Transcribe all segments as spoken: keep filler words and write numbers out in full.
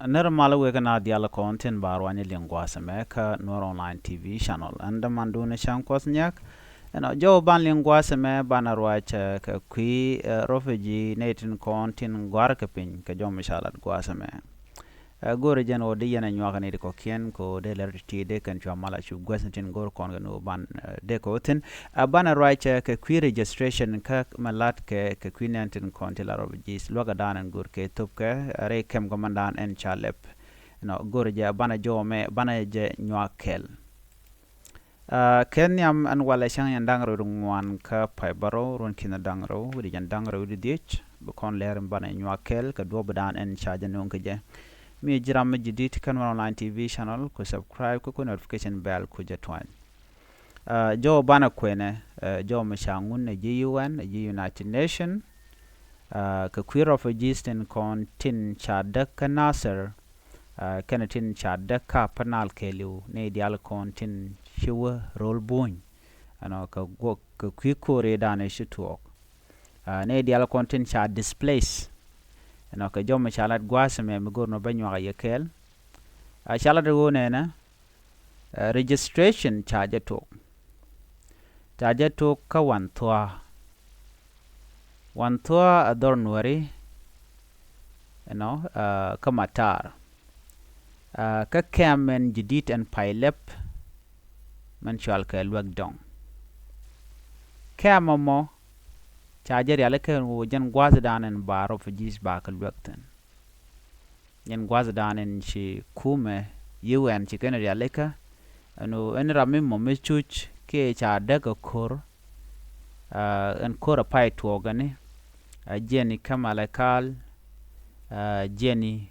Nir mal wek na dial kɔn tin ba ruany liŋ gua̱a̱th ɛmɛ kä Nuer Online T V channel. Ɛn däman duni cäŋ kuɔth nyak. Ɛnɔ jɔw ban liŋ gua̱a̱th ɛmɛ banɛ ruac kɛ kui̱ refugee nɛy tin kɔn tin gua̱r kɛ piny kɛ jɔw mi ca lat gua̱a̱th ɛmɛ. Ɛ go̱o̱rɛ jɛn ɣöö di yɛn ɛ nyuak ni ti kɔ̱kiɛn kɛ ɣöö dee lɛr ti ti dee kɛn cua mal a cu guäth ni tin go̱o̱r kɔn kɛ ni ɣöö ban dee kɛ wä thi̱n. Ɛ banɛ ruac kɛ kui̱ registration kä mɛ lat kɛ kɛ kui̱ nɛn tin kɔn ti la refugees luäkä dan ɛn go̱o̱r kɛ thop kɛ rɛy kɛm kɛ man dan ɛn ca lɛp. Nɔ go̱o̱rɛ jɛ banɛ jɔw mɛ banɛ jɛ nyuak kɛl. Kɛ nhiam ɛn walɛ cäŋ yɛn da̱ŋ rɛw ŋuan kä pay bärɔw ruɔ̱n ki̱n da̱ŋ rɛw wi̱cdɛ jɛn da̱ŋ rɛw wi̱cdɛ dhiec bi kɔn lɛr in banɛ nyuak kɛl kɛ duɔ̱ɔ̱p dan ɛn ca jɛ no̱o̱ŋ kɛ jɛ. Mi ji̱ ram mi ji̱ di̱t kä Nuer Online T V channel ku subscribe kä ku notification bell ku jɛ tuany. Jɔw banɛ kuenɛ jɔw mi ca ŋun ɛ ji̱ U N ɛ ji̱ United Nation kɛ kui̱ refugees tin kɔn tin ca däk kä Nasir. Kɛnɛ tin ca däk kä Upper Nile kɛɛliw ni dial kɔn tin ci wä rol buny. Ɛnɔ kɛ guɔk kɛ kui̱ ko̱ri danɛ ci tuɔɔk. Ni dial kɔn tin ca displace. Ɛnɔ kɛ jɔm ca lat gua̱a̱th mɛ mi go̱r nɔ bä nyuak a yɛ kɛɛl. Ca lat ɣöö nɛnɛ registration ca jɛ tok. Ca jɛ tok kä wan thua̱a̱. Wan thua̱a̱ a dhɔr nuɛri. Ɛnɔ kä matar. Kä kɛm ɛn ji̱ di̱t ɛn pay lɛp. Mɛn cual kɛ luäk dɔŋ. Kɛm ɛmɔ ca jɛ rialikä ɛn ɣöö jɛn gua̱a̱th dan ɛn ba refugees ba kɛ luäk thi̱n. Jɛn gua̱a̱th dan ɛn ci kumɛ U N ci kɛn rialikä. Ɛn ɣöö ɛn ram mi mɔ mi cuc kiɛ ca däk ɛ ko̱r. Ɛn ko̱r ɛ pay tuɔɔk ɛni a jiɛni kä Malakal. Jiɛni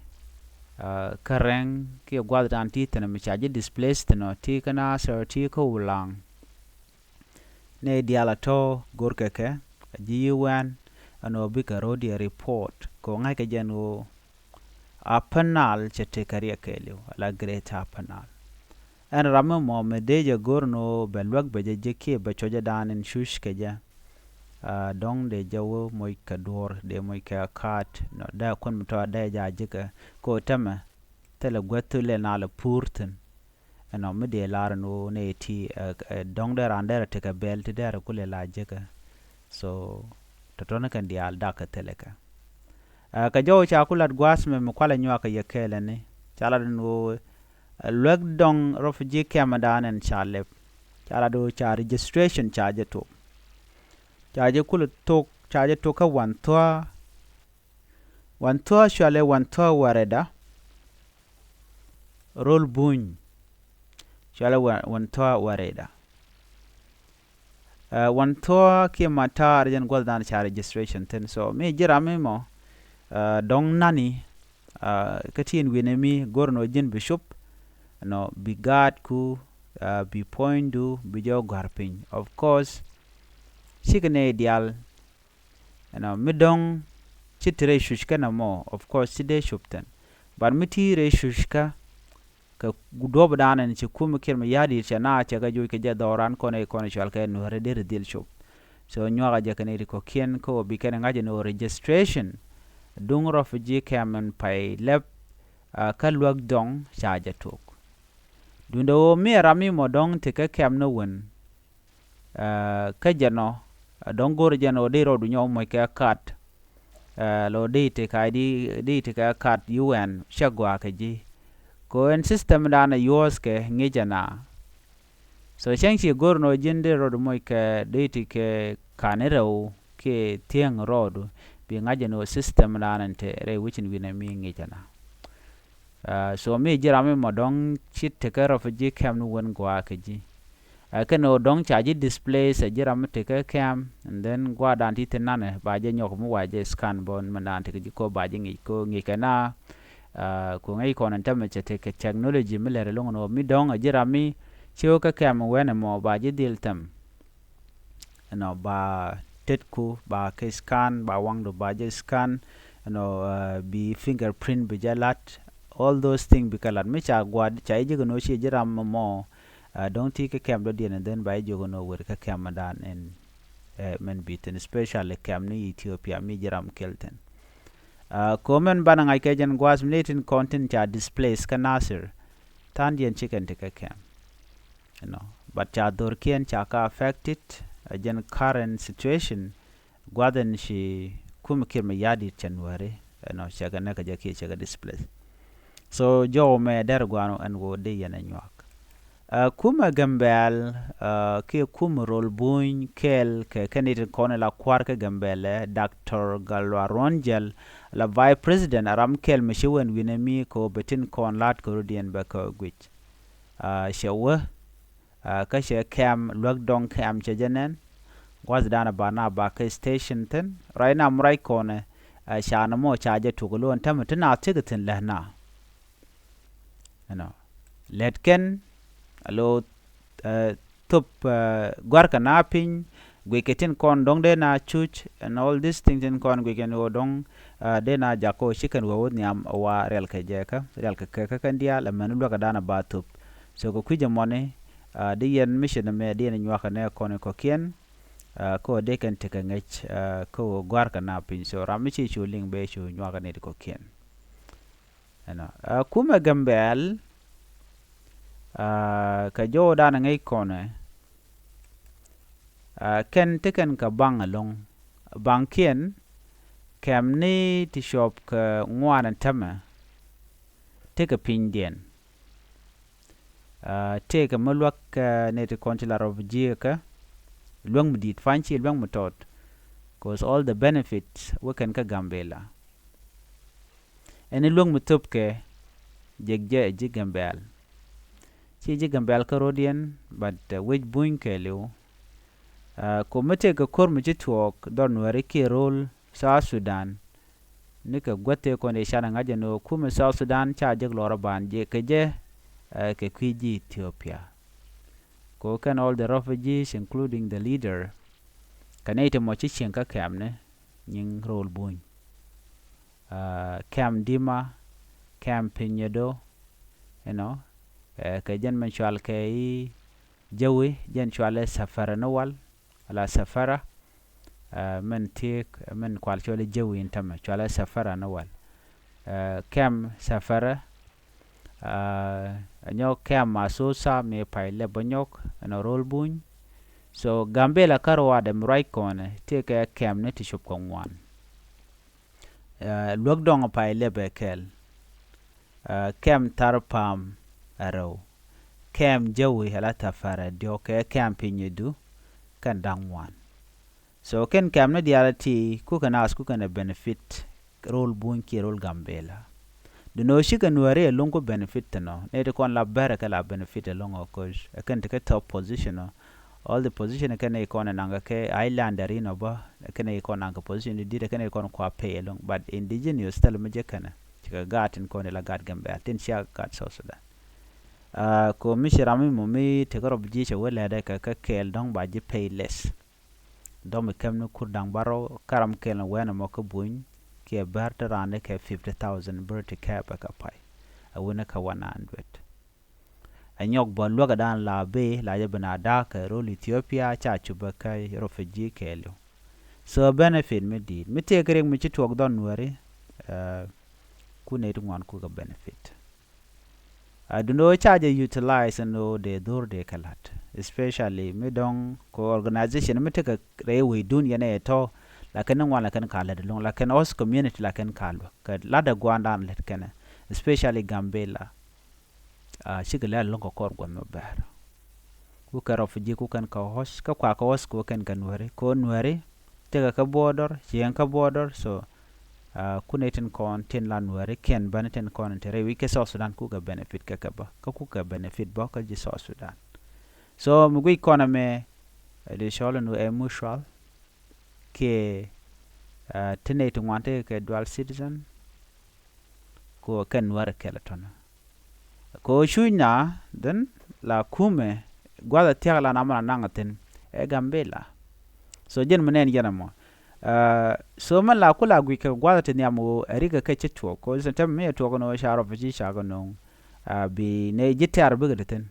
kä Rɛŋ kiɛ gua̱a̱th dan ti thi̱n mi ca ji̱ displace thi̱n ɔ ti kä Nasir ti kä Ulaŋ. Ni dial a tɔ go̱rkɛ kɛ a ji̱ U N ɛn ɣöö bikɛ ro̱diɛ report kɛ ɣöö ŋa̱ckɛ jɛn ɣöö Upper Nile cɛ tekɛ riɛk kɛɛliw ala Greater Upper Nile. Ɛn ram mi mɔ mi dee jɛ go̱r ni ɣöö bɛ luäk bɛ jɛ ji̱ kiɛ bɛ cuɔcɛ dan in cuc kɛ jɛ. Dɔ̱ŋ dee jɛ wä moc kɛ duɔ̱ɔ̱r dee moc kɛ kaat nɔ dee kun mi tɔ dee jɛ a ji̱ kɛ kɛ ɣöö tämɛ thilɛ guäth thilɛ nal ɛ puur thi̱n. Ɛnɔ mi dee lar ɛn ɣöö nɛ ti dɔ̱ŋ dee raan derɛ tekɛ bɛl ti derɛ kulɛ la jekɛ. So tɔ̱tɔ̱ni kɛn diaal dakɛ thilɛ kɛ. Kɛ jɔw ca ku lat gua̱a̱th mɛ mi kualɛ nyuak kɛ yɛ kɛɛlɛ ni ca lat ɛn ɣöö luäk dɔ̱ŋ refugee camp dan ɛn ca lɛp. Ca lat ɣöö ca registration ca jɛ tok. Ca jɛ kulɛ tok ca jɛ tok kä wan thua̱a̱. Wan thua̱a̱ cualɛ wan thua̱a̱ wärɛda. Rol buny. Cualɛ wan thua̱a̱ wärɛda. Wan thua̱a̱ kiɛ matar jɛn gua̱th dan ca registration thi̱n so mi ji̱ ram mi mɔ. Dɔ̱ŋ nani kä tin wi̱nɛ mi go̱r nɔ ji̱n bi cop. Nɔ bi gaatku bi puɔ̱nydu bi jɔk gɔ̱a̱r piny of course. Cikɛ nɛy diaal. Ɛnɔ mi dɔ̱ŋ ci ti rɛy cuc kɛn ɛmɔ of course ci dee cop thi̱n. But mi ti rɛy cuc kä kɛ duɔ̱p dan ɛn ci kum kiɛr mi ya̱di̱t cɛ na cɛ kɛ joc kɛ jɛ dhɔran kɔn ɛ kɔn cual kɛ nuäri dee ri dhil cop. So nyuakä jɛ kɛ ni ri kɔ̱kiɛn kä wä bi kɛn ŋa̱c ɛn ɣöö registration. Duŋ refugee camp ɛn pay lɛp kä luäk dɔ̱ŋ ca jɛ tok. Duundɛ ɣöö mi ɛ ram mi mɔ dɔ̱ŋ ti kɛ camp ni wen. Kä jɛn ɔ dɔ̱ŋ go̱r jɛn ɔ di rɔɔdu nyɔk moc kɛ kat. Lɔ di ti ka di ti kɛ kat U N cɛ gɔaa kɛ ji̱. Kɛ ɣöö ɛn system dan ɛ yuɔ̱ɔ̱th kɛ ŋi̱cɛ na. So cäŋ ci go̱r nɔ ji̱n di rɔɔdu moc kɛ di ti kɛ kani rɛw kiɛ thiäŋ rɔɔdu bi ŋa̱c jɛn ɣöö system dan ɛn te rɛy wecin wi̱nɛ mi ŋi̱cɛ na. So mi ji̱ ram mi mɔ dɔ̱ŋ ci tekɛ refugee camp ni wen gɔaa kɛ ji̱. Kɛn ɣöö dɔ̱ŋ ca ji̱ displace ɛ ji̱ ram mi tekɛ camp and then gua̱a̱r dan ti thi̱n nanɛ ba jɛ nyɔk mi wa jɛ scan bä mɛn dan tekɛ ji̱ ko ba jɛ ŋi̱c ko ŋi̱c kɛ na. Ku ŋäc kɔn ɛn tämɛ cɛ tekɛ technology mi lɛr ɛlɔŋ ɛn ɣöö mi dɔ̱ŋ ɛ ji̱ ram mi ci wä kä camp wɛn ɛmɔ ba ji̱ dhil thɛm. Ɛnɔ ba tetku ba kɛ scan ba waŋdu ba jɛ scan. Ɛnɔ bi fingerprint bi jɛ lat. All those things bi kɛ lat mi ca gua̱d ca i̱ jɛ kɛ no̱o̱ ci ji̱ ram mɔ. Dɔ̱ŋ ti kɛ kɛm dɔ̱diɛn and then ba i̱ jɛ kɛ no̱o̱ wër kɛ kɛm dan ɛn mɛn bi thin especially kɛm ni Ethiopia mi ji̱ ram kɛl thin. Aa, ko̱mɛn banɛ ŋa̱c kɛ jɛn gua̱a̱th mi ni tin kɔn tin ca displace kä Nasir. Tha̱a̱ŋdiɛn ci kɛn ti kɛ kɛm. You know, but ca dhorkiɛn ca ka affected, aa, jɛn current situation. Gua̱a̱th ɛn ci kum kiɛr mi ya̱a̱ di̱t cɛ nuääri, you know, cɛ kɛ nɛk kɛ jɛ kiɛ cɛ kɛ displace. So jɔw mɛ dɛr gua̱a̱r ɛn ɣöö dee yɛn ɛ nyuak. Aa, kumɛ Gambɛl, aa, kiɛ kumɛ rol buny kɛɛl kɛ kɛn it kɔn la kua̱r kä Gambɛl ɛ Doctor Gatluak Ruɔ̱n Jiɛl la Vice President, a ram kɛl mi ci wɛn wi̱nɛ mi kɛ ɣöö bɛ tin kɔn la̱t kɛ rɔ̱diɛn bɛ kɛ guic. Aa, cɛ wä, aa, kä cɛ kɛm luäk dɔŋ kɛm cɛ jɛ nɛn. Gua̱thdan a ba na ba kɛ station thi̱n. Ruac na mi ruac kɔnɛ, aa, ca ni mɔ ca jɛ tuk lo̱n tämɛ ti na thi̱k thi̱n lɛ na. You know, lɛt kɛn a lo, aa, thop, aa, gua̱rkɛ na piny, guic kɛ tin kɔn dɔ̱ŋ dee na cuc, and all these things tin kɔn guic kɛn ɣöö dɔ̱ŋ, aa, dee na jak kä ɣöö ci kɛn wee wä nhiam a wa riɛl kɛ jɛ kä, riɛl kɛ kɛ kä kɛn diaal, amäni luäk kɛ da̱a̱n a ba thop. So kɛ kui̱c ɛmɔni, aa, di yɛn mi ci nɛmɛ di yɛn nyuak kɛ nɛ kɔn kɔ̱kiɛn, aa, kä ɣöö dee kɛn tekɛ ŋäc, aa, kä ɣöö gua̱rkɛ na piny. So ram mi ci cu liŋ bɛ cu nyuak kɛ nɛ ti kɔ̱kiɛn. You know, aa, kumɛ Gambɛl, aa, kɛ jɔwdan ŋäc kɔnɛ, aa, kɛn ti kɛn kɛ baŋ ɛlɔ̱ŋ. Baŋkiɛn kɛm ni ti cuɔp kɛ ŋuan ɛn tämɛ, tekɛ pinydiɛn. Aa, tekɛ mi luäk, aa, ni ti kɔn ti la refugee kä luäŋ mi di̱i̱t, fa̱ny ci luäŋ mi tɔt. 'Cause all the benefits wä kɛn kä Gambɛla. Ɛn ni luäŋ mi thöpkɛ jek jɛ ji̱ Gambɛl. Ci ji̱ Gambɛl kä rɔ̱diɛn, but, aa, wec buny kɛɛliw. Aa, kum mi tekɛ ko̱r mi ci tuɔɔk dhɔr nuääri kiɛ ro̱l South Sudan. Ni kɛ guäth tëë kɔn i̱ canɛ ŋa̱c ɛn ɣöö kumɛ South Sudan ca jek lɔrä ban jek kɛ jɛ, aa, kɛ kui̱ ji̱ Ethiopia. Kɛ ɣöö kɛn all the refugees, including the leader, kɛ nɛy ti mɔ ci cieŋ kä kɛmni nyiŋ ro̱l buny. Aa, kɛm Dima, kɛm Pinyedo, you know, aa, kɛ jɛn mɛn cual kɛ i̱ Jäwi, jɛn cualɛ Safara ni wal, ala Safara, aa, mɛn thiek, mɛn kual cualɛ Jäwi in tämɛ, cualɛ Safara ni wal. Aa, kɛm Safara, aa, ɛ nyɔk kɛm Asosa mi pay lɛp bä nyɔk ɛn ɣöö ro̱l buny. So Gambɛla kä ruaadɛ mi ruac kɔnɛ, tekɛ kɛm ni ti cop kɛ ŋuan. Aa, luäk dɔŋ pay lɛpɛ kɛl. Aa, kɛm Thar Pam ɛ rɛw. Kɛm Jäwi ala Thar Pam ɛ diɔ̱k kɛ kɛm Pinyedu kɛn da̱ŋ ŋuan. So kɛn kɛm ni diaal ti kukɛ naath kukɛ nɛ benefit ro̱l buny kiɛ ro̱l Gambɛla. Duno cikɛ nuääri ɛlɔ̱ŋ ku benefit thin ɔ. Nɛy ti kɔn la bɛrɛ kɛ la benefit ɛlɔ̱ŋ ɔ, 'cause ɛ kɛn ti kɛ top position ɔ. All the position kɛn nɛy kɔn ɛ naŋ kɛ islander in ɔ bä, ɛ kɛn nɛy kɔn naŋ kɛ position di dit, ɛ kɛn nɛy kɔn kua pay ɛlɔ̱ŋ. But indigenous thil mi jɛ kɛnɛ, cikɛ gaat tin kɔn ila gaat Gambɛl, tin cia gaat South Sudan. Aa, ko mi ci ram mi mɔ mi tekɛ rɔ bi ji̱ cɛ wä lɛtdɛ kɛ, kɛ kɛɛl dɔ̱ŋ ba ji̱ pay less. Dɔ̱ŋ mi kɛm ni kur da̱ŋ barɔw, kä ram kɛl ni wɛn ɛmɔ kä buny, kiɛ bär ti raan ni kɛ fifty thousand bär ti kɛɛpɛ kɛ pay. Ɛ wuni kɛ one hundred. Ɛ nyɔk bä luäkädan la bi la jɛ ben a da̱a̱k kɛ ro̱l Ethiopia ca cupä kä refugee kɛɛliw. So benefit mi di̱i̱t mi tëëk rik mi ci tuɔɔk dhɔn nuääri, ɛ, ku nɛy ti ŋuan kukɛ benefit. Ɛ, duundɛ ɣöö ca jɛ utilize ɛn ɣöö dee dho̱r dee kɛ la̱t, especially mi dɔ̱ŋ kɛ organization mi tekɛ rɛy wecdun yɛn ɛ tɔ̱, lakin ni ŋuan lakin ka la̱t ɛlɔ̱ŋ, lakin host community lakin ka luäk kɛ la̱t ɛ gua̱a̱ndan lät kɛnɛ, especially Gambɛla. Aa, cikɛ lɛ lo̱ŋ kɛ kɔr guɔ̱n mɛ bɛr. Ku kɛ refugee ku kɛn kɛ host, kä kua kɛ host ku kɛn kɛ nuääri. Kɛ nuääri, tekɛ kä border, cieŋ kä border, so, aa, ku nɛy tin kɔn tin la nuääri, kɛn bäni tin kɔn in te rɛy wi̱c kɛ South Sudan ku kɛ benefit kɛ kɛ bä, kä ku kɛ benefit bä kä ji̱ South Sudan. So, mi guic kɔn ɛmɛ, ɛ di cɔl in ɛ mutual, kiɛ, aa, ti nɛy ti ŋuan tekɛ kɛ dual citizen, ku kɛn nuääri kɛl tɔnä. Kɛ ɣöö cuc na dhin la kumɛ gua̱th a thia̱k la na mën a naŋ a thi̱n ɛ Gambɛla. So jɛn mi nɛn jɛn ɛmɔ. Aa, so mɛn la ku la guic kɛ gua̱th a ti nhiam ɣöö ɛ rikɛ kɛ ci tuɔɔk, kɛ ɣöö tɛm mi ɛ tuɔɔk ɛn ɣöö ca rɔ fi ci ca kɛ no̱o̱ŋ. Aa, bi nɛ ji̱ tɛ̈r bikɛ ti thi̱n.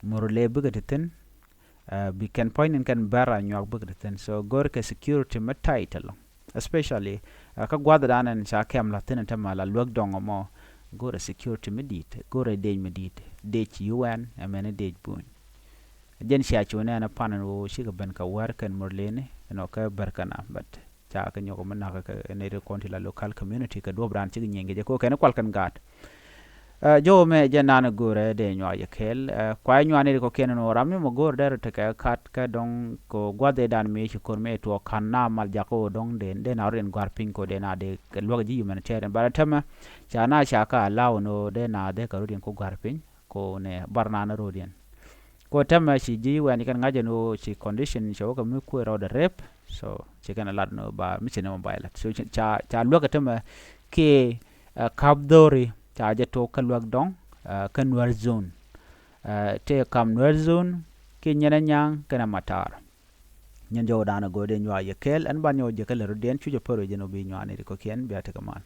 Murle bikɛ ti thi̱n. Aa, bi kɛn puɔ̱ny ni kɛn bɛr a nyuak bikɛ ti thi̱n. So go̱rkɛ security mi tight ɛlɔ̱ŋ. Especially, Kä gua̱thdan ɛn ca kɛm la̱th thi̱n ɛn tämɛ la luäk dɔ̱ŋ ɛmɔ, go̱rɛ security mi di̱i̱t, go̱rɛ dec mi di̱i̱t, dec U N ɛmɛni dec buny. Jɛn cia cu nɛɛni pan ɛn ɣöö cikɛ ben kɛ wär kɛn Murleni ɛnɔ kɛ bär kɛn a, but ca kɛ nyɔk mi nak kɛ nɛy ti kɔn ti la local community kɛ duɔ̱p raan cikɛ nyieny kɛ jɛ kɛ ɣöö kɛn kual kɛn gaat. Jɔw mɛ jɛ nan go̱rɛ dee nyuak yɛ kɛɛl. Kuay nyuak ni ri kɔkiɛn ni wä ram mi mɔ go̱r dee rɔ tekɛ kat kɛ dɔŋ kɛ gua̱th dee dan mi ci ko̱r mi tuɔɔk ka̱n na mal jak kɛ wä dɔŋ dee dee na rɔ in gua̱r piny kɛ dee na dee kɛ luäk ji̱ humanitarian. Bara tämɛ ca na ca ka allow ni wä dee na dee kɛ rɔ in kɛ gua̱r piny kɛ wä ni bar na ni rɔ in. Kɛ wä tämɛ ci ji̱ wɛn kɛn ŋa̱c ni wä ci condition cɛ wä kɛ mi kuɛ rɔ dee rep. So ci kɛn a lat ni wä ba mi ci ni mɔ ba ilat. So ca ca luäk kɛ tämɛ kiɛ Ɛ, kap dhori ca jɛ tok kä luäk dɔŋ, ɛ, kä Nuer zone. Ɛ, tëë kam Nuer zone ki nyɛn ɛ nyaŋ kɛnɛ matar. Nyɛn jɔw danɛ go̱o̱r dee nyuak yɛ kɛɛl ɛn ban nyɔw jɛ kä lɛ rut diɛn cucɛ pär wec jɛn ɔ bi nyuak ni ri kɔkiɛn bia tekɛ mal.